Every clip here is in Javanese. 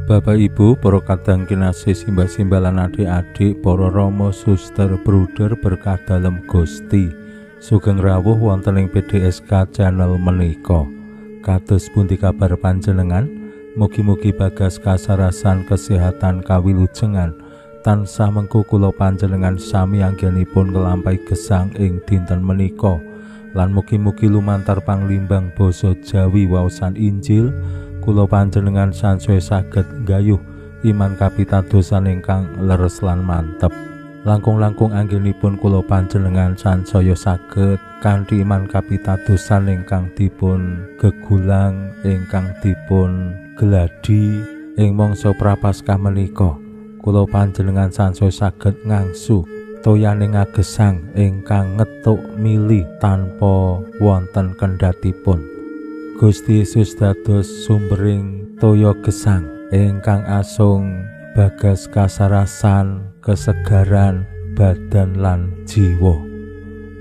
Bapak Ibu, para kadang kinasih, simbah-simbah lan adik-adik, para rama, suster, bruder berkah dalem Gusti. Sugeng rawuh wonten ing PDSK channel menika. Kados pundi kabar panjenengan? Mugi-mugi bagas kasarasan kesehatan kawilujengan tansah mengku kula panjenengan sami anggenipun nglampahi gesang ing dinten menika. Lan mugi-mugi lumantar panglimbang basa Jawi waosan Injil kula panjenengan sansaya saged nggayuh iman kapitadosan ingkang leres lan mantep. Langkung-langkung anggenipun kula panjenengan sansaya saged kanthi iman kapitadosan ingkang dipun gegulang, ingkang dipun gladi ing mangsa Prapaskah menika. Kula panjenengan sansaya saged ngangsu toyane ngagesang ingkang ngetuk mili tanpa wonten kendhatipun. Gusti Yesus dados sumbering toya gesang ingkang asung bagas kasarasan, kesegaran badan lan jiwa.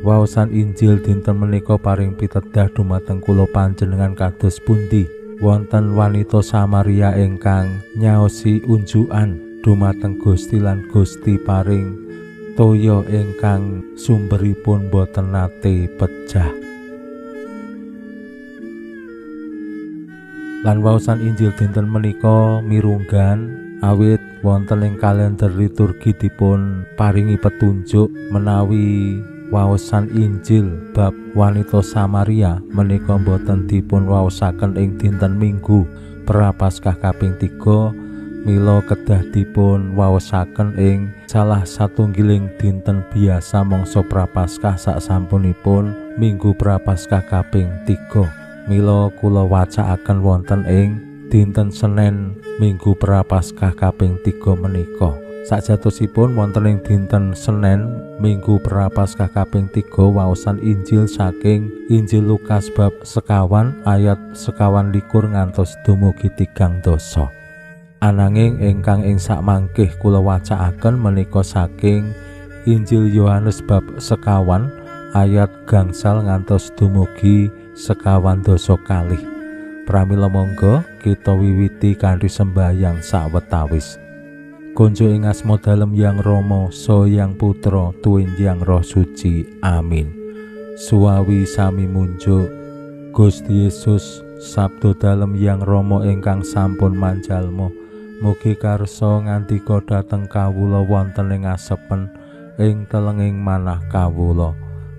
Waosan Injil dinten menika paring pitedah dumateng kula panjenengan kados pundi wonten wanita Samaria ingkang nyaosi unjukan dumateng Gusti lan Gusti paring toya ingkang sumberipun boten nate pecah. Lan waosan Injil dinten menika mirunggan awit wonten ing kalender liturgi dipun paringi petunjuk menawi waosan Injil bab wanita Samaria menika boten dipun waosaken ing dinten Minggu Prapaskah kaping 3, mila kedah dipun waosaken ing salah satunggiling dinten biasa mangsa Prapaskah saksampunipun Minggu Prapaskah kaping 3. Mila kula wacakaken wonten ing dinten Senin Minggu Prapaskah kaping 3 menika. Sajatosipun wonten ing dinten Senin Minggu Prapaskah kaping 3 waosan Injil saking Injil Lukas bab 21 ayat 21 ngantos dumugi 30. Ananging ingkang ing sakmangkih kula wacakaken menika saking Injil Yohanes bab 21 ayat 5 ngantos dumugi 22. Pramila monggo kita wiwiti kanthi sembahyang sawetawis. Konjo ing asma dalem Yang Rama, Saha Yang Putra, tuwin Yang Roh Suci. Amin. Suwawi sami munjuk Gusti Yesus, sabda dalem Yang Rama ingkang sampun manjalma, mugi karsa ngandika dhateng kawula wonten ing asepen ing telenging manah kawula.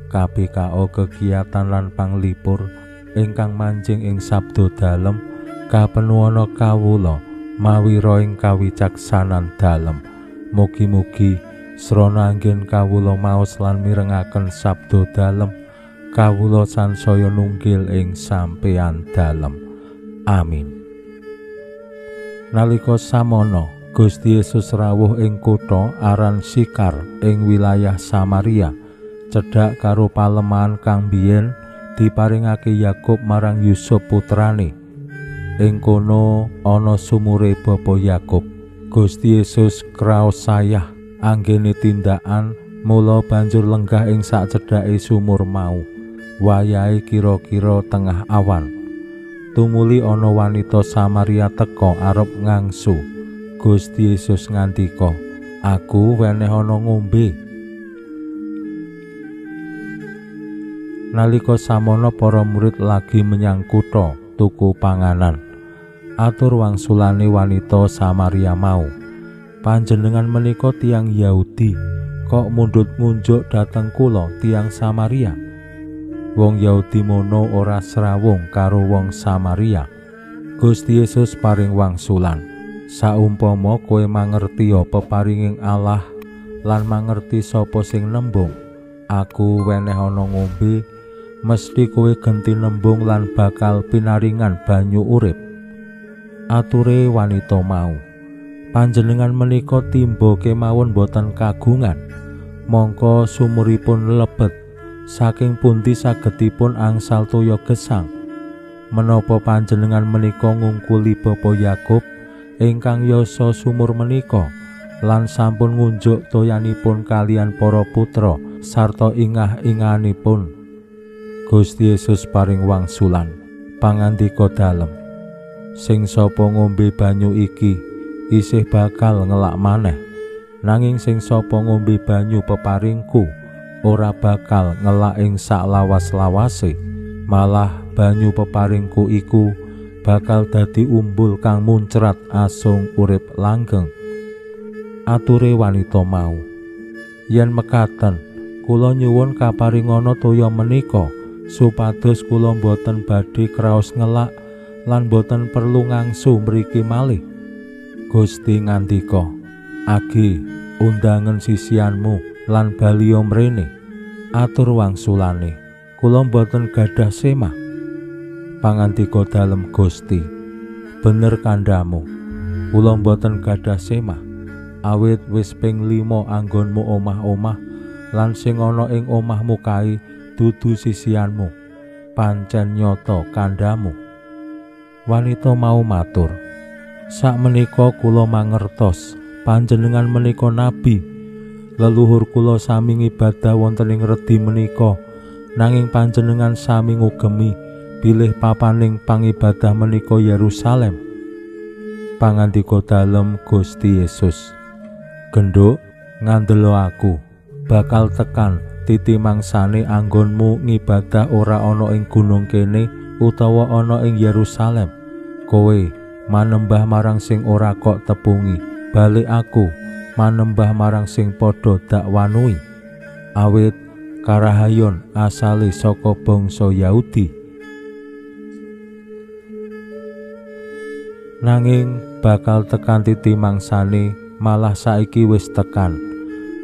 KPKO kegiatan lan panglipur ingkang manjing ing sabda dalem kapenuwana kawula mawira ing kawicaksanan dalem. Mugi-mugi srana anggen kawula maos lan mirengaken sabda dalem kawula sansaya nunggil ing sampeyan dalem. Amin. Nalika samono Gusti Yesus rawuh ing kutha aran Sikar ing wilayah Samaria, cedhak karo palemahan kang biyen diparingake Yakub marang Yusuf putrane. Ing kono ana sumure bapa Yakub. Gusti Yesus kraos sayah anggene tindakan, mula banjur lenggah ing sacedhake sumur mau. Wayahe kira-kira tengah awan. Tumuli ana wanita Samaria teka arep ngangsu. Gusti Yesus ngandika, "Aku weneh ana ngombe." Nalika samono para murid lagi menyang kutha tuku panganan. Atur wangsulane wanita Samaria mau, "Panjenengan menika tiyang Yahudi, kok mundhut ngunjuk dhateng kula tiyang Samaria?" Wong Yahudi mono ora srawung karo wong Samaria. Gusti Yesus paring wangsulan, "Saumpama kowe mangerti peparinging Allah lan mangerti sapa sing nembung, aku weneh ana ngombe, mesti kowe genti nembung lan bakal pinaringan banyu urip." Ature wanita mau, Panjenengan menika timba kemawon boten kagungan, mongko sumuripun lebet. Saking pundi sagedipun angsal toya gesang? Menapa panjenengan menika ngungkuli Bapa Yakub ingkang yasa sumur menika lan sampun ngunjuk toyanipun kalian para putra sarta ingah-ingahanipun? Gusti Yesus paring wangsulan, pangandika dalem, sing sapa ngombe banyu iki isih bakal ngelak maneh, nanging sing sapa ngombe banyu peparingku ora bakal ngelak ing saklawas-lawase. Malah banyu peparingku iku bakal dadi umbul kang muncrat asung urip langgeng. Ature wanita mau, yen mekaten kula nyuwun kaparingana toya menika supados kula boten badhe kraos ngelak lan boten perlu ngangsu mriki malih. Gusti ngandika, agi undangen sisianmu lan baliya mrene. Atur wangsulane, kula boten gadah semah. Pangandika dalem Gusti, bener kandhamu, kula boten gadah semah, awit wis ping 5 anggonmu omah-omah lan sing ana ing omahmu kae dudu sisianmu, pancen nyata kandhamu. Wanita mau matur, sakmenika kula mangertos panjenengan menika nabi. Leluhur kula sami ngibadah wonten ing redi menika, nanging panjenengan sami ngugemi bilih papaning pangibadah menika Yerusalem. Pangandika dalem Gusti Yesus, gendhuk ngandelo aku, bakal tekan titi mangsane anggonmu ngibadah ora ana ing gunung kene utawa ana ing Yerusalem. Kowe manembah marang sing ora kok tepungi, balik aku manembah marang sing padha dakwanui. Awit karahayon asale saka bangsa Yahudi. Nanging bakal tekan titi mangsane, malah saiki wis tekan,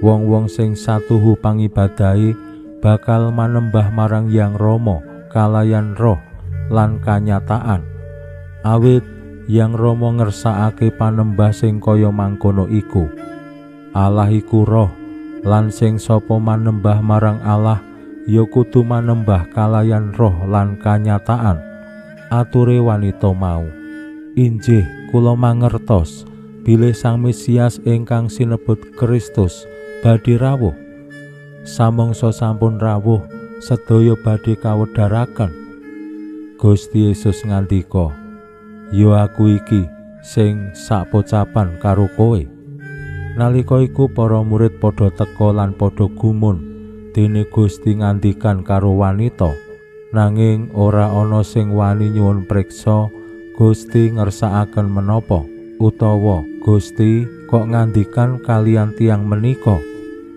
wong-wong sing satuhu pangibadahe bakal manembah marang Yang Rama kalayan roh lan kanyataan. Awit Yang Rama ngersakake panembah sing kaya mangkono iku. Allah iku roh, lan sing sapa manembah marang Allah ya kudu manembah kalayan roh lan kanyataan. Ature wanita mau, injih kula mangertos bilih Sang Mesias ingkang sinebut Kristus badhe rawuh. Samangsa sampun rawuh, sedaya badhe kawedharaken. Gusti Yesus ngandika, ya aku iki sing sakpocapan karo kowe. Nalika iku para murid padha teka lan padha gumun dene Gusti ngandikan karo wanita, nanging ora ana sing wani nyuwun priksa Gusti ngersakaken menapa utawa Gusti kok ngandikan kalian tiang menika.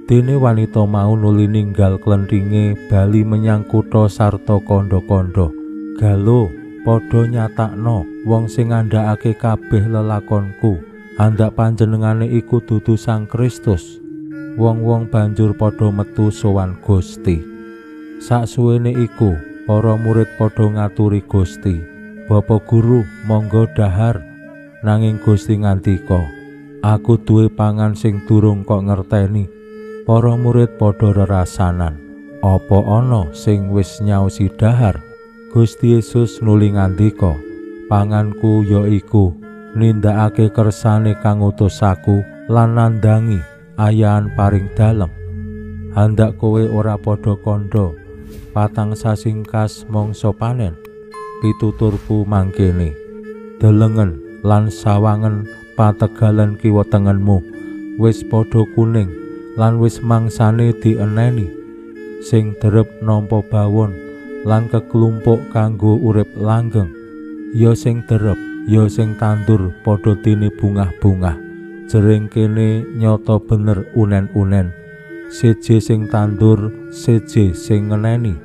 Dene wanita mau nuli ninggal klenthinge bali menyang kutha sarta kandha-kandha. Galo padha nyatakno wong sing ngandhakake kabeh lelakonku, andak panjenengane iku dudu Sang Kristus. Wong-wong banjur padha metu sowan Gusti. Saksuwene iku para murid padha ngaturi Gusti, Bapak Guru, monggo dahar. Nanging Gusti ngandika, aku duwe pangan sing durung kok ngerteni. Para murid padha rerasanan, apa ana sing wis nyaosi dahar? Gusti Yesus nuli ngandika, panganku ya iku nindakake kersane kang ngutus aku lan nandangi ayahan paring dalem. Handak kowe ora padha kandha, patang sasingkas mangsa panen. Pituturku mangkene, delengen lan sawangen pategalan kiwa tengenmu wis padha kuning lan wis mangsane dieneni. Sing derep nampa bawon lan keklumpuk kanggo urip langgeng, ya sing derep ya sing tandur padha dene bungah-bungah. Jering kene nyata bener unen-unen, seje sing tandur, seje sing ngeneni.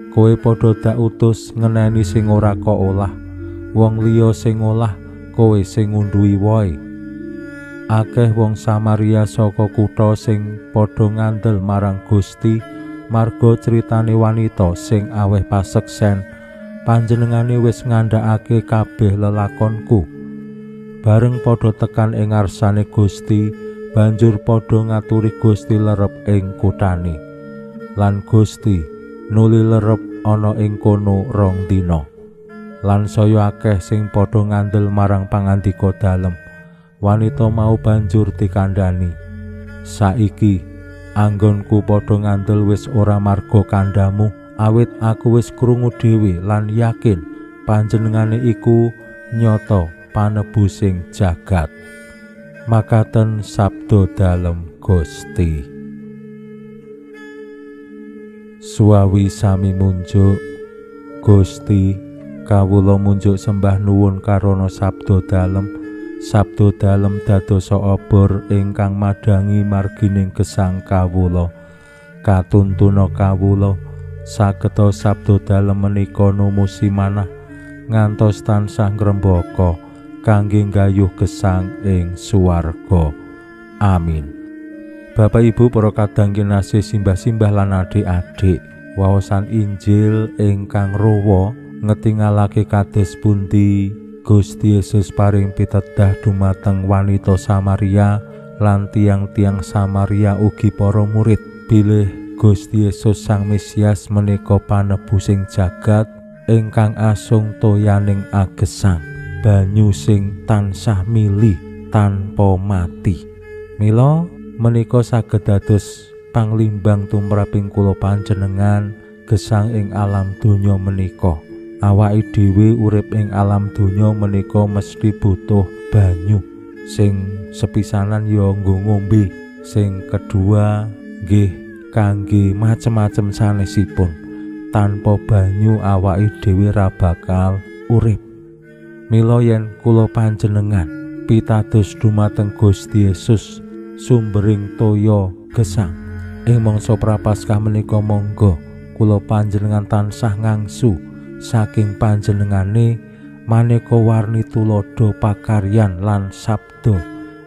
Kowe padha dak utus ngeneni sing ora kok olah, wong liya sing ngolah, kowe sing ngundhuhi wohe. Akeh wong Samaria saka kutha sing padha ngandel marang Gusti marga critane wanita sing aweh paseksen, panjenengane wis ngandhakake kabeh lelakonku. Bareng padha tekan ing ngarsane Gusti, banjur padha ngaturi Gusti lerep ing kuthane. Lan Gusti nuli lerep ana ing kono rong dina. Lan saya akeh sing padha ngandel marang pangandika dalem. Wanita mau banjur dikandhani, "Saiki anggonku padha ngandel wis ora marga kandhamu, awit aku wis krungu dhewe lan yakin panjenengane iku nyata panebusing jagat." Makaten sabda dalem Gusti. Suwawi sami munjuk. Gusti, kawula munjuk sembah nuwun karana sabda dalem. Sabda dalem dadosa obor ingkang madhangi margining gesang kawula. Katuntuna kawula sageta sabda dalem menika numusi manah ngantos tansah ngrembaka kangge nggayuh gesang ing swarga. Amin. Bapak Ibu para kadang kinasih, simbah-simbah lan adik-adik, waosan Injil ingkang rowa ngetingalake kados pundi Gusti Yesus paring pitedah dumateng wanita Samaria lan tiang-tiang Samaria ugi para murid bilih Gusti Yesus Sang Mesias menika panebusing jagat ingkang asung toyaning agesang, banyu sing tansah mili tanpa mati. Mila menika saged dados panglimbang tumraping kula panjenengan gesang ing alam donya menika. Awake dhewe urip ing alam donya menika mesti butuh banyu. Sing sepisanan ya nggo ngombe, sing kedua nggih kangge macem-macem sanesipun. Tanpa banyu awake dhewe ra bakal urip. Mila yen kula panjenengan pitados dumateng Gusti Yesus sumbering toya gesang ing mangsa Prapaskah menika, monggo kula panjenengan tansah ngangsu saking panjenengane maneka warni tuladha pakaryan lan sabda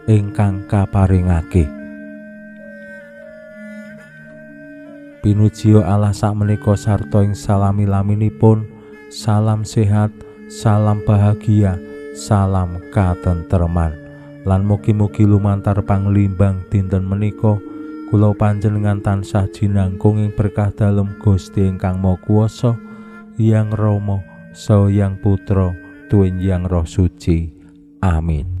ingkang kaparingake. Pinujiya Allah sakmenika sarta ing salami-laminipun. Salam sehat, salam bahagia, salam katentreman. Lan mugi-mugi lumantar panglimbang dinten menika kula panjenengan tansah jinangkung ing berkah dalem Gusti ingkang Maha Kuwasa, Yang Rama, Saha Yang Putra, Tuwin Yang Roh Suci. Amin.